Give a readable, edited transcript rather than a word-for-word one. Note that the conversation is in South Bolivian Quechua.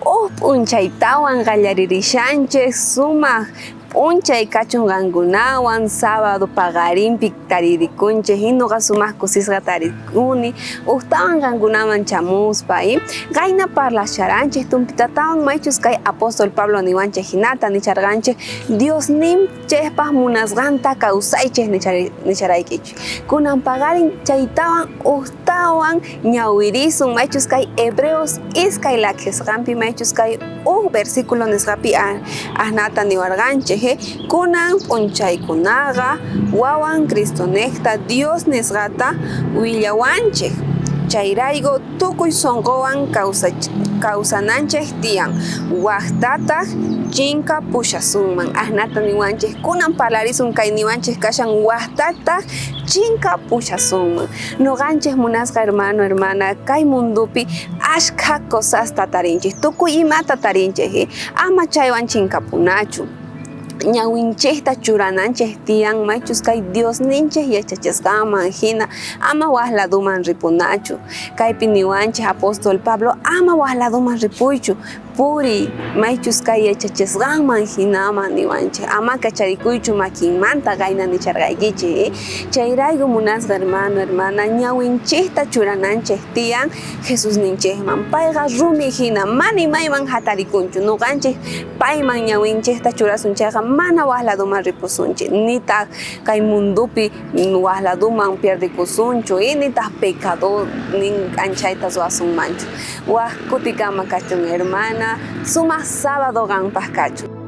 Uj p'unchaytawan qallaririshanchej sumaj p'unchay kachun qankunawan sábado paqarinpi taririkunchej y noqa sumaj kusisqa tarikuni ujtawan qankunaman chamuspa y qayna parlasharanchej tumpitatawan maychus kay apóstol Pablo niwanchej jinata nicharqanchej Diosninchejpaj munasqanta kawsaychej nicharaykichej. Kunan paqarin chaytawan ujtawan ñawirisun maychus kay Hebreos iskay laqhesqanpi maychus kay uj versículo nisqapi ajnata niwarqanchej, kunan p'unchaykunaqa wawan Cristonejta Dios nisqata willawanchej. Chayrayku tukuy sonqowan kawsananchej tiyan, wajtataj chinkapushasunman. Ajnata niwanchej, kunan parlarisun kay niwanchej kashan wajtataj chinkapushasunman. Noqanchej munasqa hermano, hermana, kay mundopi ashkha cosasta tarinchej, tukuy imata tarinchej, ama chaywan chinkapunachu. Ñawinchejta churananchej tiyan maychus kay Diosninchej yachachisqanman jina ama waj ladoman ripunachu. Kaypi niwanchej apóstol Pablo ama waj ladoman ripuychu, puriy maychus kay yachachisqanman jinaman niwanchej, ama kacharikuychu makinmanta qayna nicharqaykichej. Chayrayku munasqa hermano, hermana, ñawinchejta churananchej tiyan Jesusninchejman. Payqa rumi jina mana imayman jatarikunchu. Noqanchej payman ñawinchejta churasun chayqa mana waj ladoman ripusunchej, nitaj kay mundopi waj ladoman pierdekusunchu, nitaj pecado nin k'anchayta ruwasunmanchu. Waj kutikama kachun hermana, sumaj sábado qanpaj kachun.